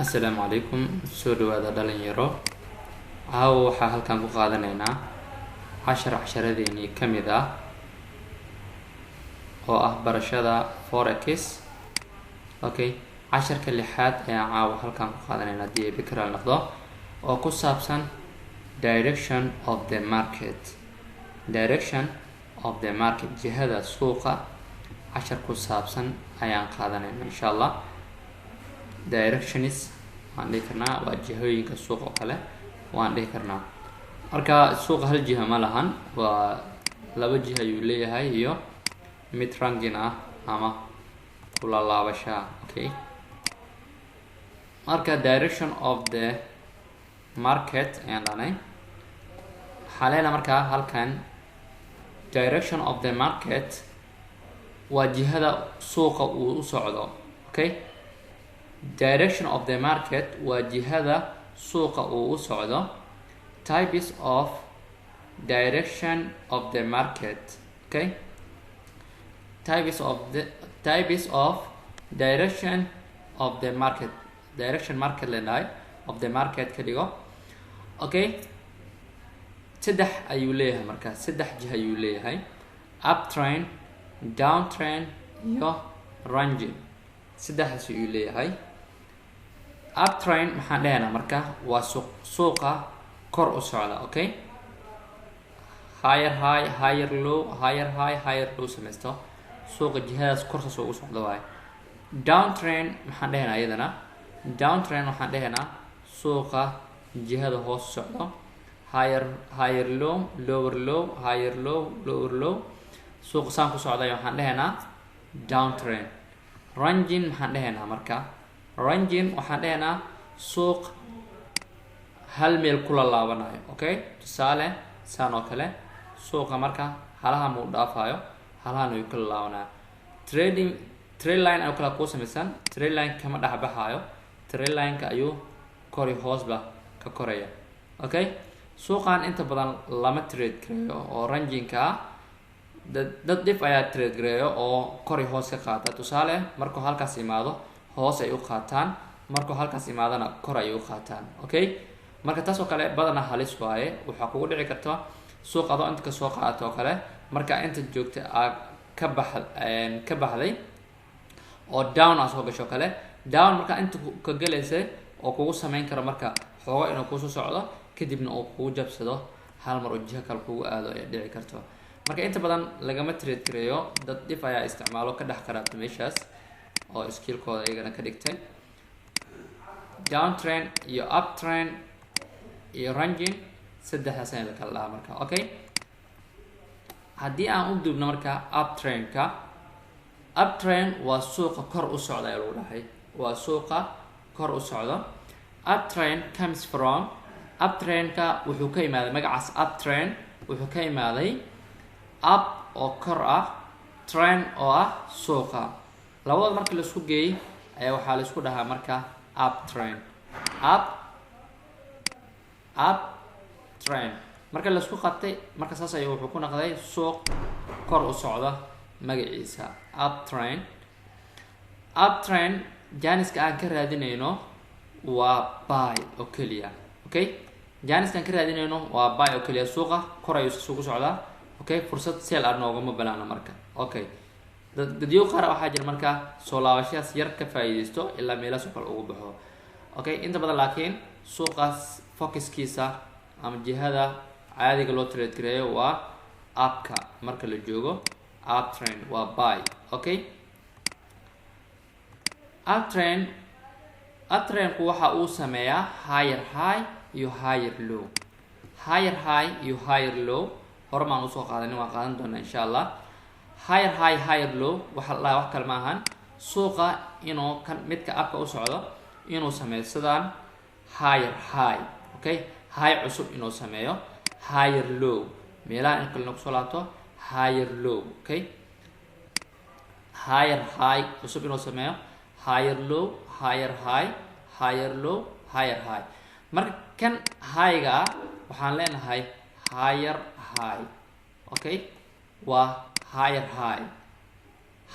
Assalaamu calaykum, soo dhawaada dhalinyaro. Caawa waxaa halkan ku qaadanaynaa cashar casharadeenii ka mid ah oo ah barashada forex. Okay, casharka lixaad ayaan caawa halkan ku qaadanaynaa haddii ay bikral noqdo, oo ku saabsan direction of the market. Direction of the market, jihada suuqa, cashar ku saabsan ayaan qaadanaynaa insha Allah. Directions waan dhihi karnaa, waa jihooyinka suuqa oo kale waan dhihi karnaa. Marka suuqa hal jiha ma lahan, waa laba jiha ayuu leeyahay iyo mid ranging ah ama kula laabashaa. Okay, marka direction of the market ayaan dhahnay. Waxaa leenahay markaa halkan direction of the market waa jihada suuqa uu u socdo. Okay, direction of the market waa jihada suuqa uu u socdo. Types of direction of the market. Okay, types of direction of the market, direction market leenahay, of the market ka dhigo. Okay, saddex ayuu leeyahay marka, saddex jih ayuu leeyahay: uptrend, downtrend iyo ranging. Saddexdaas ayuu leeyahay. Uptrend maxaan dhehaynaa marka? Waa suuq suuqa kor u socda. Okay, higher high, higher low, higher high, higher low sameysto, suuqa jihadaas korsaas ugu socda waaye. Downtrend maxaan dhehaynaa iyadana? Downtrend waxaan dhehaynaa suuqa jihada hoos socdo, higher low, lower low, higher low, lower low, suuqa saan ku socday waxaan dhehaynaa downtrend. Ranging maxaan dhehaynaa marka? Ranging waxaan dhehaynaa suuq hal meel kula laabanayo. Okay, tusaale saan oo kale, suuqa marka halaha muu dhaafayo, halahan ayuu kula laabanaya. Trading trend line ayuu kala kuu samaysan, trend line kama dhex baxaayo, trend line-ka ayuu kori hoosba ka koraya. Okay, suuqan inta badan lama trade gareeyo oo ranging-ka ah. Dad dhif ayaa trade gareeyo oo kori hoos ka qaata. Tusaale, markuu halkaas imaado hoos ay u qaataan, markuu halkaas imaadona kor ay u qaataan. Okay, marka taas oo kale badanaa halis waaye. Waxaa kugu dhici karta suuq adoo inta kasoo qaadato oo kale, marka inta joogta aa ka bax ka baxday oo down aa soo gasho kale, down markaa inta ka galaysay oo kugu sameyn karo marka xoogo inuu kusoo socdo, kadibna uu kugu jabsado hal mar oo jiho kale kugu aado ay dhici karto. Marka inta badan lagama trade gareeyo, dad dhif ayaa isticmaalo, ka dhex qaraabta meeshaas oo skillkooda iyagana ka dhigtay. Downtrend iyo uptrend iyo ranging, saddexdaas ayaa la kala dhahaa marka. Okay, haddii aan u duubno marka uptrend-ka, uptrend waa suuqa kor u socda ayaa lagu dhahay, waa suuqa kor u socdo. Uptrend comes from, uptrend-ka wuxuu ka imaaday, magacaas uptrend wuxuu ka imaaday up oo kor ah, trend oo ah suuqa. Labadooda marka laisku geeyey ayaa waxaa la isku dhahaa marka uptrend. Up trend marka laisku qabtay, marka saas ayuu wuxuu ku noqday suuq kor u socda magaciisa uptrend. Uptrend chance-ka aan ka raadinayno waa buy oo keliya. Okay, chance-ka aan ka raadinayno waa buy oo keliya, suuqa kor ayuu isugu socdaa. Okay, fursad sell ah noogama banaano marka. Okay, dadyo qaar waxaa jira marka soo laabashadaas yar ka faa'iidaysto ilaa meelahaas oo kale ugu baxo. Okay, inta badan laakiin suuqaas focuskiisa ama jihada caadiga loo trade gareeyo waa upka. Marka la joogo uptrend waa buy. Okay, uptrend, uptrendku waxa uu sameeyaa higher high iyo higher low, higher high iyo higher low. Hore maan usoo qaadanin, waan qaadan doonaa insha Allah. Higher high, higher low waxa la dhahaa wax kale ma ahan, suuqa inuu kan midka upka u socdo inuu sameeyo sidaan higher high, okay, high cusub inuu sameeyo, higher low, meelaha in kalena kusoo laabto, higher low. Okay, higher high cusub inuu sameeyo, higher low, higher high, higher low, higher high. Marka kan high-ga ah waxaan leenahay higher high. Okay, waa higher high,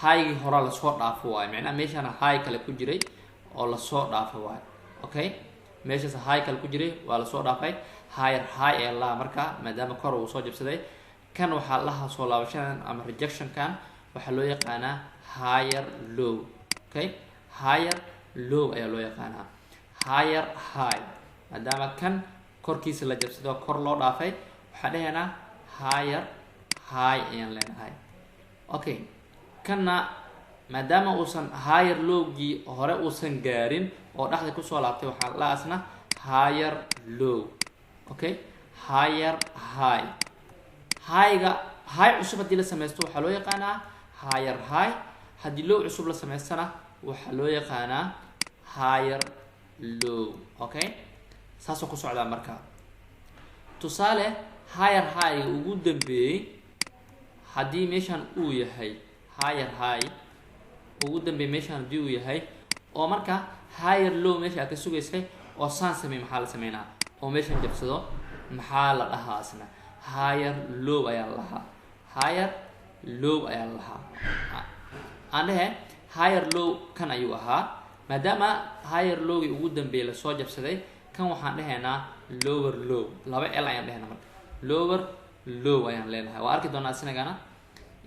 high-gii horaa lasoo dhaafo waayo, macnaha meeshaana high kale ku jiray oo lasoo dhaafo waayo. Okay, meeshaas high kale ku jiray waa lasoo dhaafay, higher high ayaa lahaa. Marka maadaama kor uu soo jabsaday, kan waxaa lahaa soo laabashadan ama rejectionkan waxaa loo yaqaanaa higher low. Okay, higher low ayaa loo yaqaanaa. Higher high, maadaama kan korkiisa la jabsado, kor loo dhaafay, waxaan dhehaynaa higher high ayaan leenahay. Okay, kanna maadaama uusan higher lowgii hore uusan gaarin oo dhexda kusoo laabtay, waxaa la asna higher low. Okay, higher high, highga high cusub haddii la sameysto waxaa loo yaqaanaa higher high, haddii low cusub la sameystana waxaa loo yaqaanaa higher low. Okay, saasoo ku socdaa. Marka tusaale, higher highga ugu dambeeyey haddii meeshan uu yahay, higher high ugu dambeeyey meeshan haddii uu yahay, oo marka higher low meesha aad ka sugaysay oo saan samey, maxaa la sameynaa? Oo meeshan jabsado, maxaa la dhahaa? Asna higher low ayaa la dhahaa, higher low ayaa la dhahaa. Aan dhehe higher low kan ayuu ahaa. Maadaama higher lowgii ugu dambeeyey lasoo jabsaday, kan waxaan dhehaynaa lower low, laba L ayaan dhehaynaa. Marka lower low ayaan leenahay, waa arki doonaa isnagana,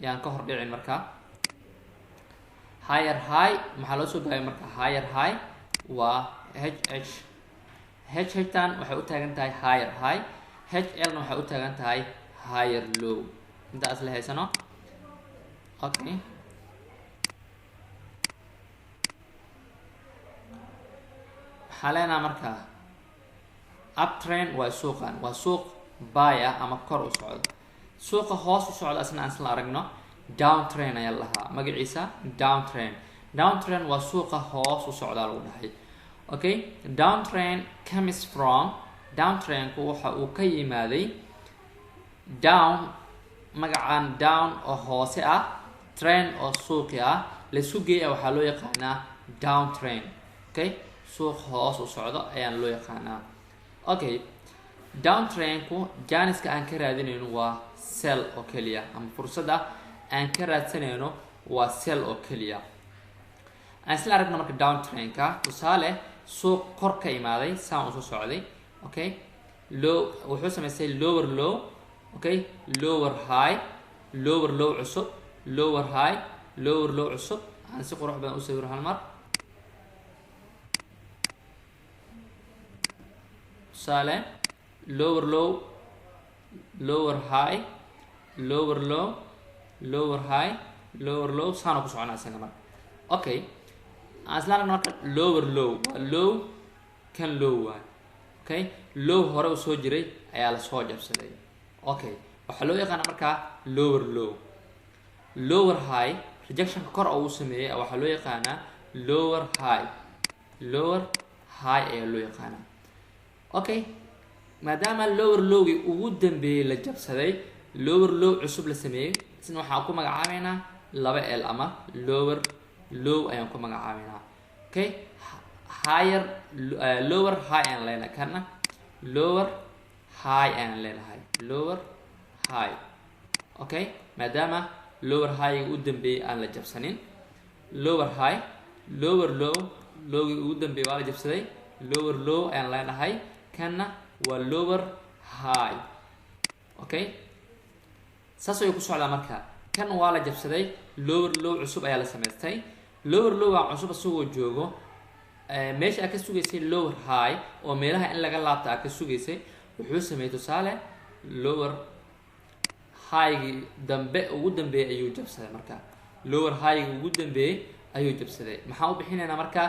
yaan ka hor dhicin. Marka higher high maxaa loo soo gaabay? Marka higher high waa H H H. H tan waxay u taagan tahay higher high, H L na waxay u taagan tahay higher low. Intaas la haysano. Okay, waxaa leenaha marka uptrend waa suuqan, waa suuq buy ah ama kor u socdo. Suuqa hoos u socda asna aan isla aragno, downtrend ayaa la lahaa magaciisa, downtrend. Downtrend waa suuqa hoos u socdaa lagu dhahay. Okay, downtrend comes from, downtrendku waxa uu ka yimaaday down, magacan down oo hoose ah, trend oo suuqi ah, laisku geeya waxaa loo yaqaanaa downtrend. Okay, suuq hoos u socdo ayaan loo yaqaanaa. Okay, downtrendku janiska aan ka raadinayno waa sell oo keliya, ama fursadda aan ka raadsanayno waa sell oo keliya. Aan isla aragno marka downtrendka. Tusaale, suuq kor ka imaaday, saan usoo socday. Okay, low wuxuu samaystay, lower low, okay, lower high, lower low cusub, lower high, lower low cusub. Aan si qurux badan u sawiro hal mar. Tusaale, lower low, lower high, lower low, lower high, lower low, saana ku soconaa isaga marka. Okay, aan isla aragno marka lower low waa low kan, low waay. Okay, low hore u soo jiray ayaa lasoo jabsaday. Okay, waxaa loo yaqaana markaa lower low. Lower high, rejectionka kor oo uu sameeyey waxaa loo yaqaanaa lower high, lower high ayaa loo yaqaanaa. Okay, maadaama lower lowgii ugu dambeeyey la jabsaday, lower low cusub la sameeyey, isna waxaan ku magacaabeynaa laba L ama lower low ayaan ku magacaabeynaa. Okay, higher lower high ayaan leenahay, kana lower high ayaan leenahay, lower high. Okay, maadaama lower highga u dambeeyey aan la jabsanin, lower high, lower low, lowgii ugu dambeeyey waa la jabsaday, lower low ayaan leenahay, kana waa lower high. Okay, saas ayuu ku socdaa. Marka kan waa la jabsaday, lower low cusub ayaa la samaystay. Lower lowa cusub isagoo joogo, meesha aad ka sugaysay lower high oo meelaha in laga laabta aad ka sugaysay, wuxuu sameeyey tusaale lower highgii dambe ugu dambeeyey ayuu jabsaday. Marka lower highgii ugu dambeeyey ayuu jabsaday, maxaan u bixinaynaa marka?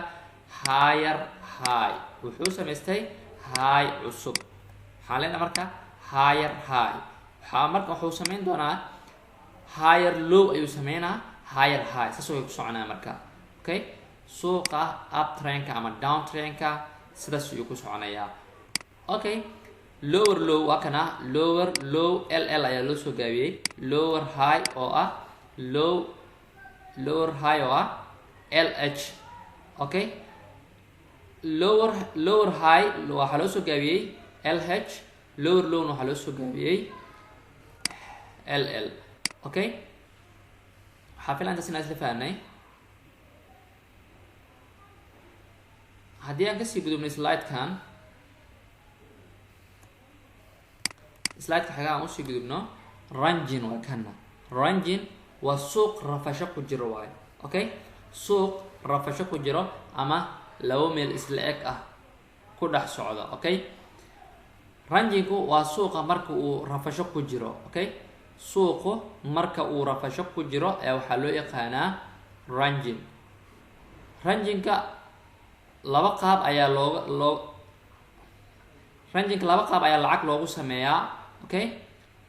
Higher high, wuxuu samaystay high cusub, waxaan leenahay marka higher high. Waxaa marka wuxuu sameyn doonaa higher low ayuu sameynaa, higher high, saas way ku soconaya marka. Okay, suuqa uptrendka ama downtrendka sidaas ayuu ku soconayaa. Okay, lower low waa kana, lower low L L ayaa loo soo gaabiyey, lower high oo ah low, lower high oo ah L H. Okay, lower high waxaa loo soo gaabiyey L H, lower lowna waxaa loo soo gaabiyey L L. Okay, waxaa filan intaas inaan isla fahnay. Haddii aan kasii gudubnay slidekan, slideka xiga aan usii gudubno, ranging waa kana. Ranging waa suuq rafasho ku jiro waayo. Okay, suuq rafasho ku jiro ama laba meel isla eg ah ku dhex socdo. Okay, rangingku waa suuqa marka uu rafasho ku jiro. Okay, suuqu marka uu rafasho ku jiro ayaa waxaa loo yaqaanaa ranging. Rangingka laba qaab ayaa looga loo rangingka laba qaab ayaa lacag loogu sameeyaa. Okay,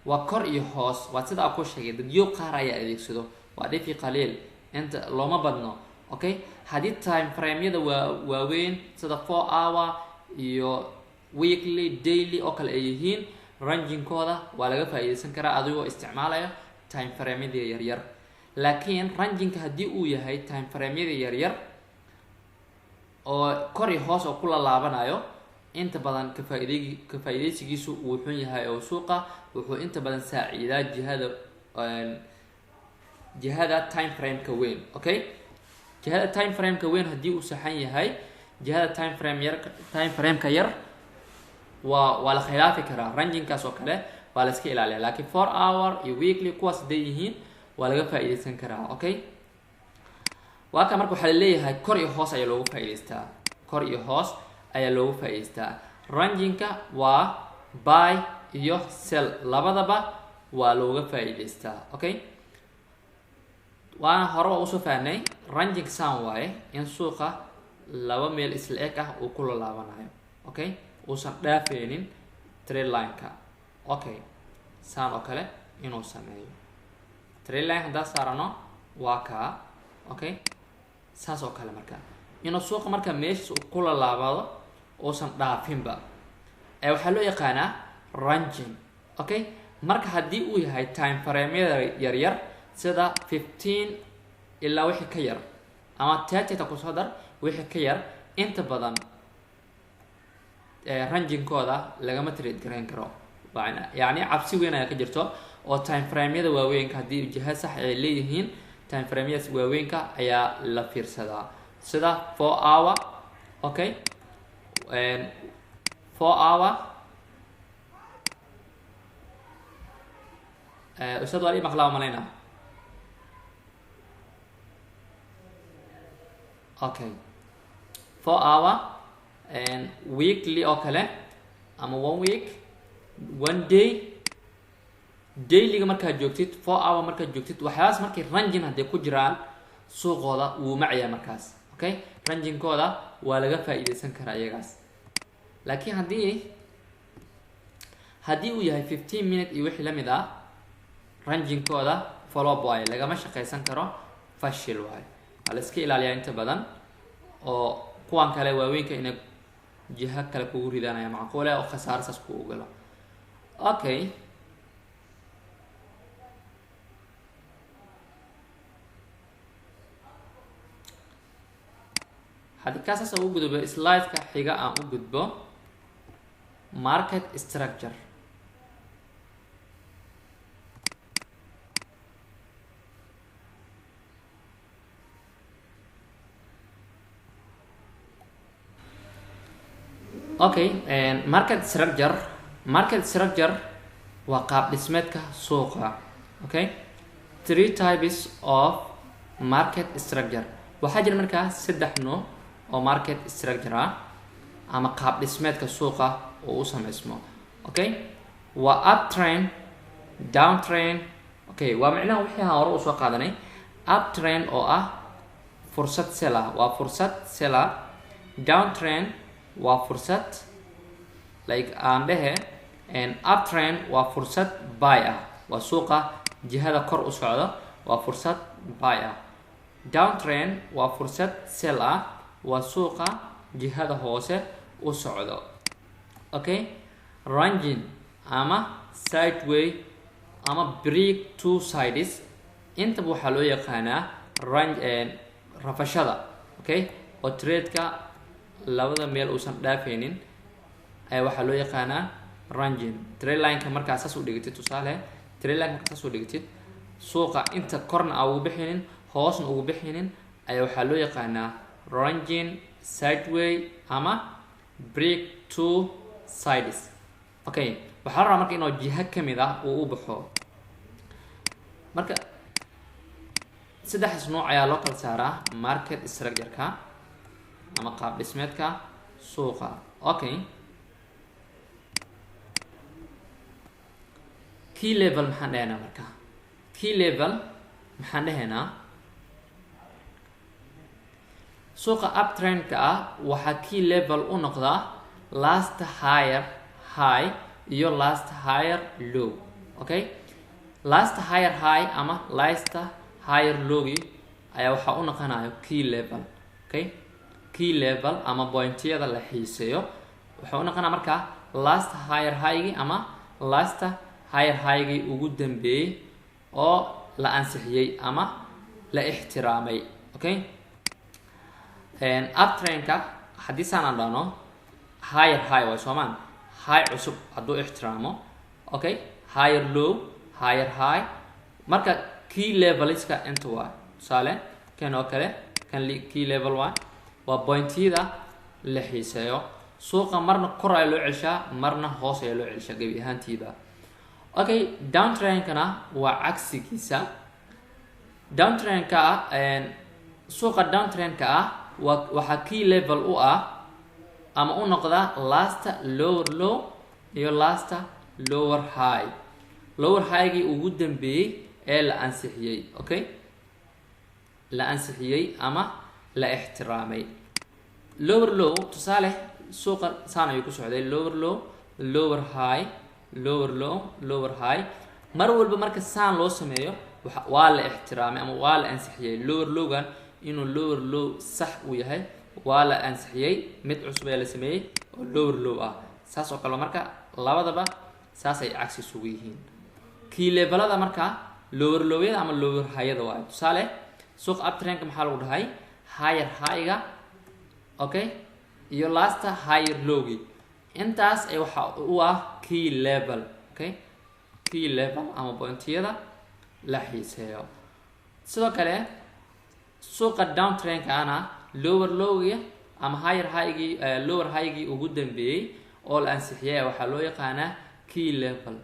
waa kor iyo hoos. Waa sida aan ku sheegay, dadyo qaar ayaa adeegsado, waa dhifi qaliil, inta looma badno. Okay, haddii time frameyada waa waaweyn sida 4 hour iyo weekly, daily oo kale ay yihiin, rangingkooda waa laga faa'iideysan karaa adigoo isticmaalaya time frameyada yaryar. Laakiin rangingka haddii uu yahay time frameyada yaryar oo kor iyo hoos oo ku lalaabanayo, inta badan kafaaidey ka faa'iideysigiisu wuu xun yahay, oo suuqa wuxuu inta badan saaciidaa jihada time frameka weyn. Okay, jihada time frameka weyn haddii uu saxan yahay, jihada time frame yar, time frameka yar waa la khilaafi karaa. Rangingkaas oo kale waa la iska ilaaliya, laakiin 4 hour iyo weekly kuwaas hadday yihiin waa laga faa'iideysan karaa. Okay, waa ka marka waxaa laleeyahay kor iyo hoos ayaa loogu faa'iideystaa, kor iyo hoos ayaa loogu faa'iideystaa. Rangingka waa buy iyo sell, labadaba waa looga faa'iideystaa. Okay, waana hore waa usoo fahnay ranging sound waaye in suuqa laba meel isla eg ah uu ku lalaabanayo. Okay, uusan dhaafeynin trend line-ka. Okay, saan oo kale inuu sameeyo trend line haddaan saarano waa kaa. Okay, saas oo kale marka inuu suuqa marka meeshaas uu ku lalaabado, uusan dhaafinba, ee waxaa loo yaqaanaa ranging. Okay, marka haddii uu yahay time frameyada yaryar sida 15 ilaa wixii ka yar ama 30 ta kusoo dar wixii ka yar, inta badan rangingkooda lagama trade garayn karo. Yacni cabsi weyn ayaa ka jirto, oo time frameyada waaweynka haddii jiha sax ay leeyihiin, time frameyada waaweynka ayaa la fiirsadaa sida 4 hour. Okay, 4 hour. Ustaad, waa ii maqlaa malayna? Okay, 4 hour, weekly oo kale ama one week, one day, dailyga markaad joogtid, 4 hour markaad joogtid, waxyaabaas markay ranging hadday ku jiraan suuqooda wuu macayaa markaas. Okay, rangingkooda waa laga faa'iideysan karaa iyagaas. Laakiin haddii uu yahay 15 minute iyo wixii lamid ah, rangingkooda flop waaye, lagama shaqeysan karo, fashil waaye, waa la iska ilaaliyaa inta badan, oo kuwan kale waaweynka inay jiha kale kugu ridaanaya macquule oo khasaaro saas ku ogolo. Okay, haddii kaasaas u gudbo, slideka xiga aan u gudbo, market structure. Okay, market structure. Market structure waa qaab dhismeedka suuqa. Okay, three types of market structure. Waxaa jira markaa saddex nooc oo market structure ah ama qaab dhismeedka suuqa oo u sameysmo. Okay, waa uptrend, downtrend. Okay, waa micnaha wixii aan hore usoo qaadanay. Uptrend oo ah fursad sell ah, waa fursad sell ah. Downtrend waa fursad, like aan dhehe, uptrend waa fursad buy ah, waa suuqa jihada kor u socdo, waa fursad buy ah. Downtrend waa fursad sell ah, waa suuqa jihada hoose u socdo. Okay, ranging ama sideway ama break two sides, intaba waxaa loo yaqaanaa rafashada. Okay, oo tradeka labada meel uusan dhaafaynin ayaa waxaa loo yaqaanaa ranging. Trend lineka markaa saas u dhigatid, tusaale, trend line markaa saas u dhigatid, suuqa inta korna aa ugu bixinin, hoosna ugu bixinin, ayaa waxaa loo yaqaanaa ranging. sideway ama break two sides. Okay, waxaa la rabaa marka inuu jiha kamid ah uu u baxo. Marka saddexdaas nooc ayaa loo kala saaraa market structure-ka ama qaab dhismeedka suuqa. Okay, key level maxaan dhehaynaa? Marka key level maxaan dhehaynaa? Suuqa uptrend-ka ah waxaa key level u noqdaa last higher high iyo last higher low. Okay, last higher high ama last higher lowgi ayaa waxaa u noqonayo key level. Okay, key level ama pointiyada la xiiseeyo waxaa u noqonaya markaa last higher high-gi ama last higher high-gi ugu dambeeyey oo la ansixiyey ama la ixtiraamay. Okay, uptrend-ka haddii saan aan dhahno higher high waay soomaan, high cusub hadduu ixtiraamo. Okay, higher low, higher high. Marka key leveliska inta waa tusaale kan oo kale, kan key level waay, waa pointiyada la xiiseeyo. Suuqa marna kor ayaa loo celshaa, marna hoos ayaa loo celshaa gebi ahaantiiba. Okay, downtrend-kana waa cagsigiisa. Downtrend-ka, suuqa downtrend-ka ah waa waxaa key level u ah ama u noqda last lower low iyo last lower high, lower high-gii ugu dambeeyey ee la ansixiyey. Okay, la ansixiyey ama la ixtiraamay. Lower low tusaale suuqa saan ayuu ku socday, lower low, lower high, lower low, lower high. Mar walba marka saan loo sameeyo waa la ixtiraamay ama waa la ansixiyey. Lower lowgan inuu lower low sax uu yahay waa la ansixiyey, mid cusub ayaa la sameeyey oo lower low ah. Saas oo kale marka labadaba saas ay cagsi isugu yihiin. Key levelada marka lower lowyada ama lower highyada waayo. Tusaale suuqa uptrend-ka maxaa lagu dhahay? Higher high-ga, okay, iyo last higher lowgi, intaas ay waxa u ah key level. Okay, key level ama pointiyada la xiiseeyo. Sidoo kale suuqa downtrend-kaana lower lowgi ama higher high-gii, lower high-gii ugu dambeeyey oo la ansixiyay waxaa loo yaqaanaa key level.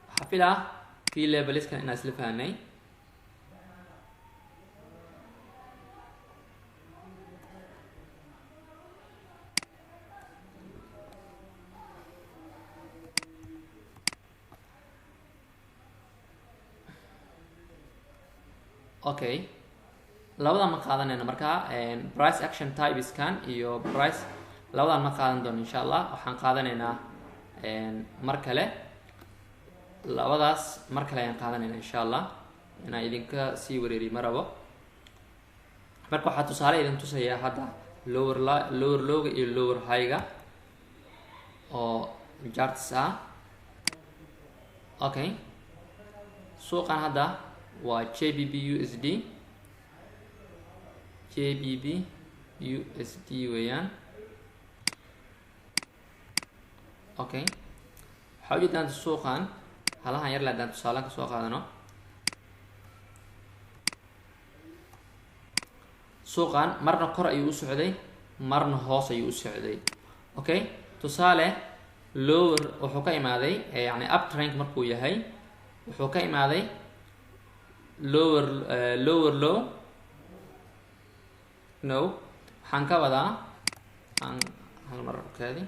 Waxaa filaa key leveliskan inaan isla fahnay. Okay, labadan ma qaadanayno marka price action typeskan iyo price, labadan ma qaadan doono insha Allah. Waxaan qaadanaynaa mar kale, labadaas mar kale ayaan qaadanayna insha Allah. Inaan idinka sii wareeriy ma rabo. Marka waxaa tusaale idin tusayaa hadda lower lower lowga iyo lower high-ga oo charts ah. Okay, suuqan hadda waa GBP USD, GBP USD weeyaan. Okay, waxaa ujeedaan suuqan halahan yar le haddaan tusaale kasoo qaadano. Suuqan marna kor ayuu u socday, marna hoos ayuu u socday. Okay, tusaale lower wuxuu ka imaaday, yani uptrend markuu yahay wuxuu ka imaaday lower, lower low, no, waxaan ka wadaa aan hal mar okaadi.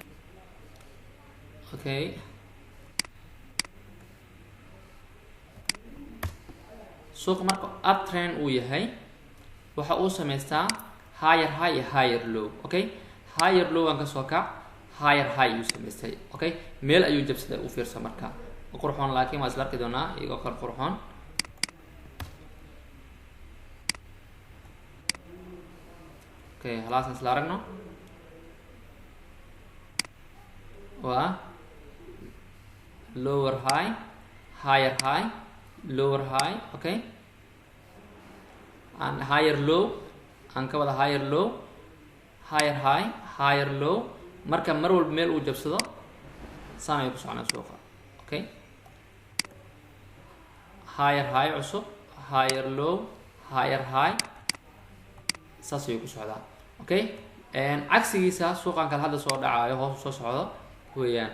Okay, suuqa marka uptrend uu yahay waxa uu sameystaa higher high iyo higher low. Okay, higher low aan kasoo kac, higher high ayuu sameystay. Okay, meel ayuu jabsaday, u fiirsa marka qurxoon, laakiin waa isla arki doonaa iyagoo kor qurxoon. Okay, halaasaan isla aragno. Waa lower high, higher high, lower high. Okay, and higher low, aan ka wada higher low, higher high, higher low. Marka mar walba meel uu jabsado saan ayuu ku soconaa suuqa. Okay, higher high cusub, higher low, higher high, saas ayuu ku socdaa. Okay, cagsigiisa suuqan kale hadda soo dhacayo, hoos soo socdo weeyaan.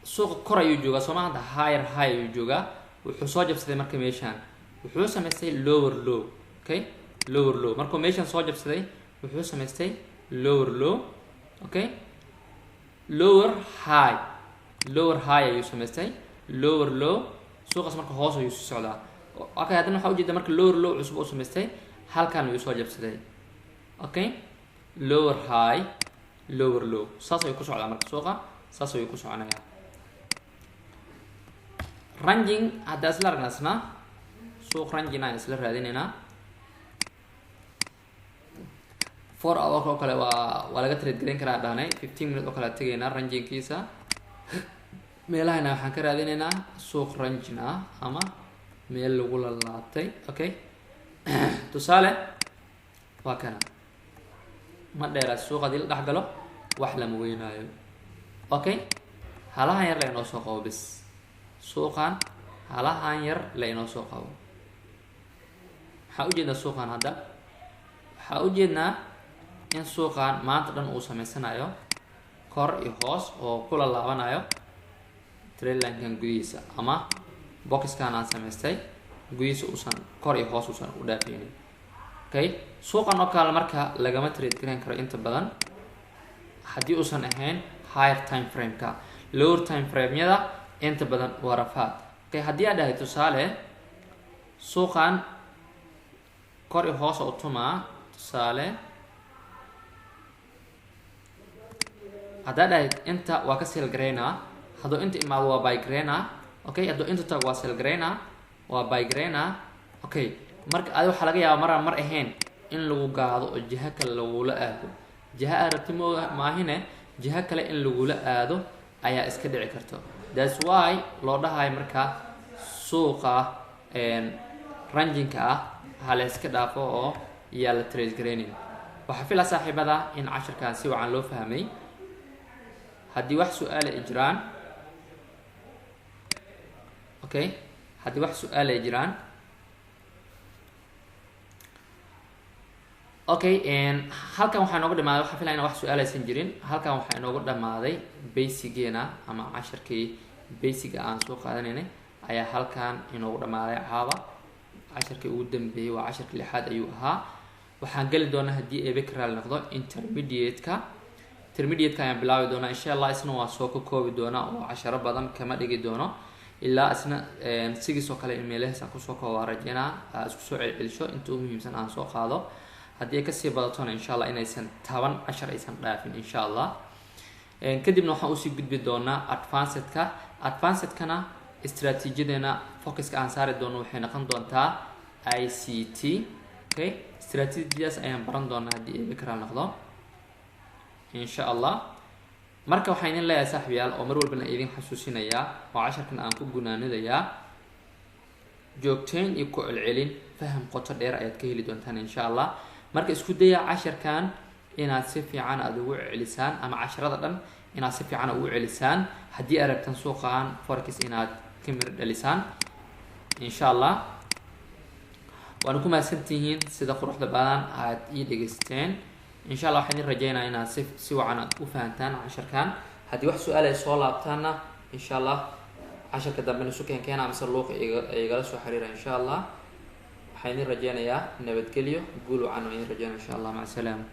Suuqa kor ayuu joogaa, sooma? Hadda higher high ayuu joogaa. Wuxuu soo jabsaday marka meeshaan, wuxuu samaystay lower low. Okay, lower low. Markuu meeshaan soo jabsaday, wuxuu samaystay lower low. Okay, lower high, lower high ayuu samaystay, lower low. Suuqaas marka hoos ayuu sii socdaa. Okay, haddana waxaa ujeeda marka lower low cusub uu samaystay, halkan ayuu soo jabsaday. Okay, lower high, lower low, saas ayuu ku socdaa. Marka suuqa saas ayuu ku soconayaa. Ranging haddaa isla aragna, isna suuq ranging aan isla raadinaynaa. 4 hour oo kale waa laga trade gareyn karaa dhahnay. 15 minute oo kale tegaynaa. Rangingkiisa meelahana waxaan ka raadinaynaa suuq ranging ah ama meel lagu lalaabtay. Okay, tusaale waa kana, ma dheera. Suuq hadii la dhex galo wax lama weynaayo. Okay, halahan yar la inoo soo qabo bis. Suuqan halahan yar la inoo soo qabo. Waxaa ujeednaa suuqan hadda, waxaa ujeednaa in suuqan maanta dhan uu sameysanayo kor iyo hoos oo kula laabanayo trendlinekan gudihiisa ama boxkan aan samaystay gudihiisa, uusan kor iyo hoos uusan u dhaafeynin. Okay, suuqan oo kale marka lagama trade garan karo inta badan haddii uusan ahayn higher time frame-ka. Lower time frame-yada inta badan waa rafaad. Okay, haddii aad dhahay tusaale suuqan kor iyo hoos u tumaa, tusaale haddaa dhahayd inta waa ka sell garaynaa, hadduu inta imaado waa buy garaynaa. Okay, hadduu inta tago waa sell garaynaa, waa buy garaynaa. Okay, marka adi waxaa laga yaabaa maraan mar ahayn in lagu gaado oo jiha kale lagula aado. Jiha aad rabti maahine, jiha kale in lagula aado ayaa iska dhici karto. That's why loo dhahayo marka suuqa ranginka ah ha la iska dhaafo oo yaa la trade garaynin. Waxaa filaa saaxiibada in cashirkan si wacan loo fahmay. Haddii wax su-aala ay jiraan, okay, haddii wax su-aal ay jiraan. Okay, halkan waxaa inoogu dhamaaday, waxaa filaya ina wax su-aal aysan jirin. Halkan waxaa inoogu dhamaaday basigeena ama cashirkii basiga aan soo qaadanaynay ayaa halkan inoogu dhamaaday caawa. Cashirkii ugu dambeeyey waa cashirkii lixaad ayuu ahaa. Waxaan geli doonaa haddii eebe ka raali noqdo intermediate-ka. Intermediate-ka ayaan bilaabi doonaa insha Allah. Isna waa soo ka koobi doonaa oo casharo badan kama dhigi doono, ilaa isna sigiis oo kale in meelahaas aan kusoo koobo waan rajeynaa. Isku soo celcelisho inta ugu muhiimsan aan soo qaado. Haddii ay kasii badatona insha Allah inaysan 10 cashar aysan dhaafin insha Allah. Kadibna waxaan usii gudbi doonaa advancedka. Advancedkana istaraatiijiyadeena focuska aan saari doono waxay noqon doontaa ICT. Okay, istaraatiijiyadaas ayaan baran doonaa haddii eebe karaal noqdo insha Allah. Marka waxaan idin leeyahay saaxiibayaal oo mar walbana idin xasuusinayaa oo casharkan aan ku gunaanadayaa, joogteyn iyo ku celcelin faham qoto dheer ayaad ka heli doontaan insha Allah. Marka isku daya casharkan inaad si fiican aada ugu celisaan ama casharada dhan inaad si fiican ugu celisaan haddii aad rabtaan suuqan forex inaad ka miro dhalisaan insha Allah. Waana ku mahadsantihiin sida quruxda badan aad ii dhegeysteen insha Allah. Waxaan idin rajeynaya inaad si wacan aad u fahantaan casharkan. Haddii wax su-aal ay soo laabtaanna insha Allah casharka dambe nisu keenkeena amase luuqa igala soo xiriira insha Allah. Waxaan idin rajeynayaa nabadgelyo, guul wacan waan idin rajeynaya insha Allah. Maca salaama.